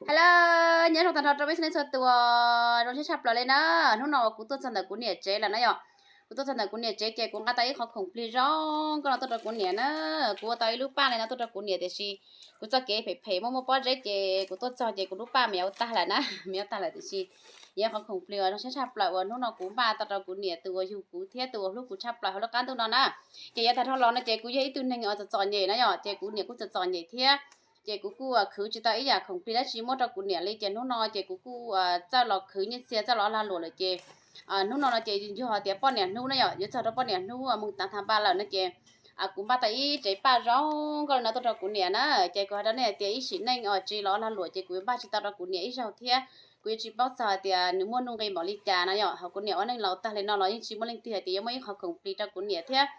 Hello, nyob zoo tag nrho rau peb txhua leej txhua tus, zoo siab tshaj plaws li na. Hnub no uas kuv tuaj txog ntawm kuv niam tsev lawm na yom. Kuv tuaj txog ntawm kuv niam tsev ces kuv nqa tau ib qhov khoom plig zoo nkauj no tuaj rau kuv niam na. Kuv ua tau ib lub paj li no tuaj rau kuv niam tiam sis kuv txoj kev phem phem muaj muaj pob zeb ces kuv tuaj txog ces kuv lub paj me nyuam ua tag lawm na, me nyuam ua tag lawm tiam sis yog qhov khoom plig uas zoo siab tshaj plaws uas hnub no kuv npaj tau rau kuv niam tus uas yug kuv thiab tus uas hlub kuv tshaj plaws hauv lub qab ntuj no na. Ces yav tag dhau los no ces kuv yog ib tug neeg uas txom txom nyem na yom, ces kuv niam kuj txom txom nyem thiab. Ces kuv kuj khwv tsis tau ib yam khoom plig dab tsi muab rau kuv niam li, ces hnub no ces kuv kuj txawj los khwv nyiaj txiag txawj los lag luam lawm ces hnub no no ces yog tias poj niam hnub na yom, yuav txog rau poj niam hnub moog tav tha npaj lawm no ces kuv npaj tau ib tsev paj zoo nkauj li no tuaj rau kuv niam na. Ces kuv hais rau nej hais tias ib sim neej uas tsis los lag luam ces kuv yuav npaj tsis tau rau kuv niam ib zaug thiab kuv yuav tsis paub txog hais tias nws muaj nuj nqis npaum li cas na yom. Ho kuv niam ua neej laus tag li no los yeej tsis muaj leej twg hais tias yuav muaj ib qhov khoom plig rau kuv niam thiab.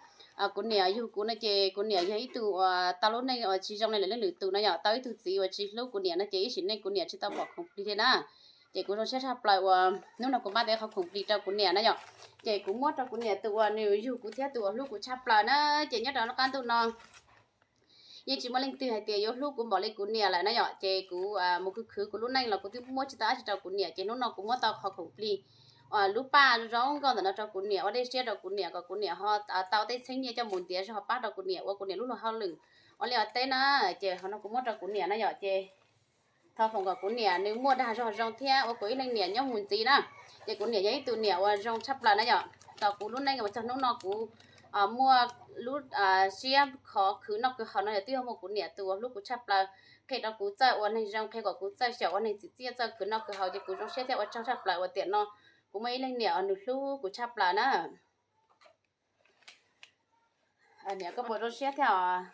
Kuv niam yug kuv no ces kuv niam yog ib tug uas tau lub neej uas tsis zoo li lwm leej lwm tus no yom, tau ib tug txiv uas tsis hlub kuv niam no ces ib sim neej kuv niam tsis tau pom khoom plig li na. Ces kuv zoo siab tshaj plaws uas hnub no kuv npaj tau ib qhov khoom plig rau kuv niam na yom. Ces kuv muab rau kuv niam tus uas nws yug kuv thiab tus uas hlub kuv tshaj plaws na. Ces nyob rau lub qab ntuj no yeej tsis muaj leej twg hais tias yuav hlub kuv npaum li kuv niam lawm na yom. Ces kuv mus khwv khwv kuv lub neej los kuv twb muab tsis tau dab tsi rau kuv niam, ces hnub no kuv muab tau qhov khoom plig, lub paj zoo nkauj ntawm no rau kuv niam ua dej siab rau kuv niam kom kuv niam ho tau tej txheeb nyiaj coj mus ntiav zog pab rau kuv niam ua kuv niam lub luag hauj lwm ua liaj ua teb na. Ces qhov no kuv muab rau kuv niam na yom. Ces thov foom kom kuv niam nws muaj dag zog zoo thiab ua kuv ib leej niam nyob mus ntxiv na. Ces kuv niam yog ib tug niam uas zoo tshaj plaws na yom. Tau kuv lub neej uas txog hnub no kuv muaj lub siab khov khwv noj khwv haus no yog twb yog muaj kuv niam tus uas hlub kuv tshaj plaws, qhia rau kuv txawj ua neeg zoo, qhia kom kuv txawj xyaum ua neeg txim txiaj, txawj khwv noj khwv haus, ces kuv zoo siab thiab ua tsaug tshaj plaws uas tiam no kuv muaj ib leej niam uas nws hlub kuv tshaj plaws na. Niam koj puas zoo siab thiab os?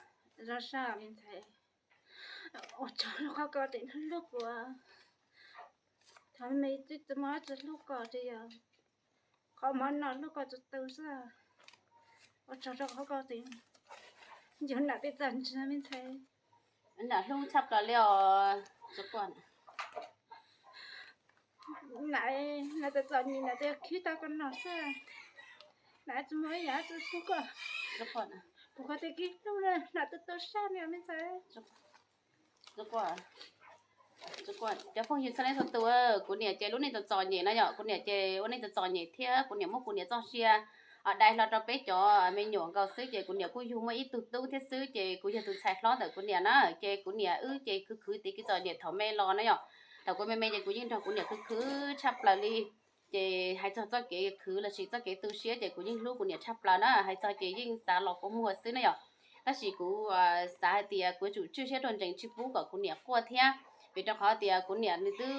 Ua tsaug rau qhov koj hlub kuv. Thaum me tsis muaj dab tsi hlub koj, tsis yog qhov mov no hlub koj tus tus xwb. Ua tsaug rau qhov koj yuav nam tej txom nyem me ntxhais. Nam hlub tshaj plaws li os. Nam, nam txom txom nyem nam twb khwv tau koj no xwb. Nam tsis muaj ib yam dab tsi hlub koj. Kuv qhov tias kib hlub nam tus tus sab li me ntxhais. Cov phooj ywg txhua leej txhua tus, kuv niam ces lub neej txom txom nyem na yom, kuv niam ces ua neej txom txom nyem thiab kuv niam muab kuv niam txoj sia dai hlo rau peb cov me nyuam nkaus xwb, ces kuv niam kuj yug muaj ib tug tub thiab xwb, ces kuv yog tus ntxhais hlob ntawm kuv niam na, ces kuv niam wb ces khwv khwv tiv kev txom nyem thaum me los na yom. Thaum kuv me me ces kuv yeej nrog kuv niam khwv khwv tshaj plaws li. Ces hais txog txoj kev khwv lossis txoj kev tu siab ces kuv yeej hlub kuv niam tshaj plaws na, hais txog ces yeej xav los kua muag xwb na yom. Tab sis kuv xav hais tias kuv yuav tsum tswj siab ruaj nrees tsis pub kom kuv niam quaj thiab, vim rau qhov tias kuv niam nws twb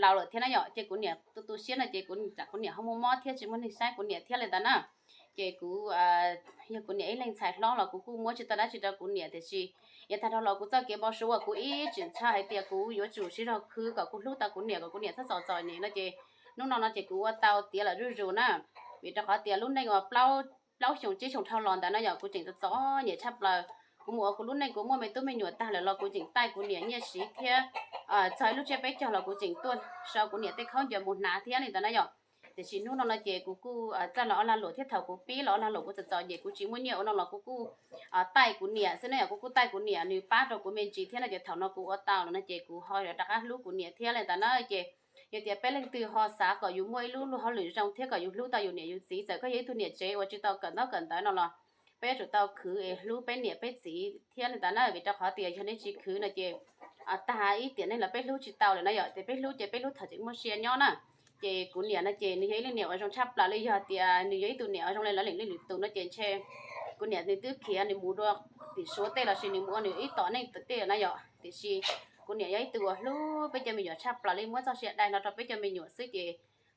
laus lawm thiab na yom, ces kuv niam tu tu siab no ces kuv, kuv niam ho muaj mob thiab tsis muaj neeg saib kuv niam thiab li ntawd na. Ces kuv yog kuv niam ib leeg ntxhais hlob los kuv kuj muab tsis tau dab tsi rau kuv niam, tiam sis yav tag dhau los kuv txoj kev npau suav uas kuv ib txwm ntshaw hais tias kuv yuav tsum siv zog khwv kom kuv hlub tau kuv niam, kom kuv niam txhob txom txom nyem no ces hnub no no ces kuv ua tau tiav lawm zuj zus na. Vim rau qhov tias lub neej uas plaub xyoo tsib xyoo dhau los ntawd no yom, kuv tseem txom txom nyem tshaj plaws. Kuv mus ua kuv lub neej, kuv muaj me tub me nyuam tag lawm los kuv tseem taij kuv niam nyiaj siv thiab txog ib lub tsiab peb caug los kuv tseem tuaj sau kuv niam tej khaub ncaws mus hnav thiab li ntawd na yom. Tiam sis hnub no no ces kuv kuj txawj los ua lag luam thiab, thaum kuv pib los ua lag luam kuv txom txom nyem kuv tsis muaj nyiaj ua no los kuv kuj taij kuv niam xwb na yom, kuv kuj taij kuv niam nws pab rau kuv me ntsis thiab no ces thaum no kuv ua tau lawm no ces kuv ho rov qab hlub kuv niam thiab li ntawd na. Ces yog tias peb leej twg ho xav kom yus muaj ib lub luag hauj lwm zoo thiab kom yus hlub tau yus niam yus txiv, txawm koj yog ib tug niam tsev uas tsis tau kawm ntaub kawm ntawv no los peb yuav tsum tau khwv es hlub peb niam peb txiv thiab li ntawd na, vim rau qhov tias yog nej tsis khwv no ces tag ib tiam neej los peb hlub tsis tau lawm na yom, ces peb hlub ces peb hlub thaum tseem muaj sia nyob na. Ces kuv niam no ces nws yog ib leej niam uas zoo tshaj plaws li, yog tias nws yog ib tug niam uas zoo li lawv leej lwm tus no ces ntshe kuv niam nws twb khiav nws mus dua tim Suav tej lossis nws mus ua nws ib tom neej tom tej na yom, tiam sis kuv niam yog ib tug uas hlub peb cov me nyuam tshaj plaws li, muab txoj sia dai hlo rau peb cov me nyuam xwb ces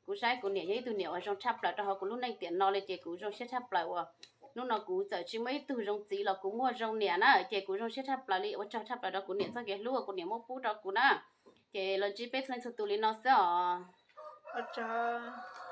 kuv saib kuv niam yog ib tug niam uas zoo tshaj plaws rau hauv kuv lub neej tiam no li ces kuv zoo siab tshaj plaws uas hnub no kuv txawm tsis muaj ib tug zoo txiv los kuv muaj zoo niam na, ces kuv zoo siab tshaj plaws li, ua tsaug tshaj plaws rau kuv niam txoj kev hlub uas kuv niam muab pub rau kuv na. Ces los ntsib peb txhua leej txhua tus li no xwb os. Ua tsaug.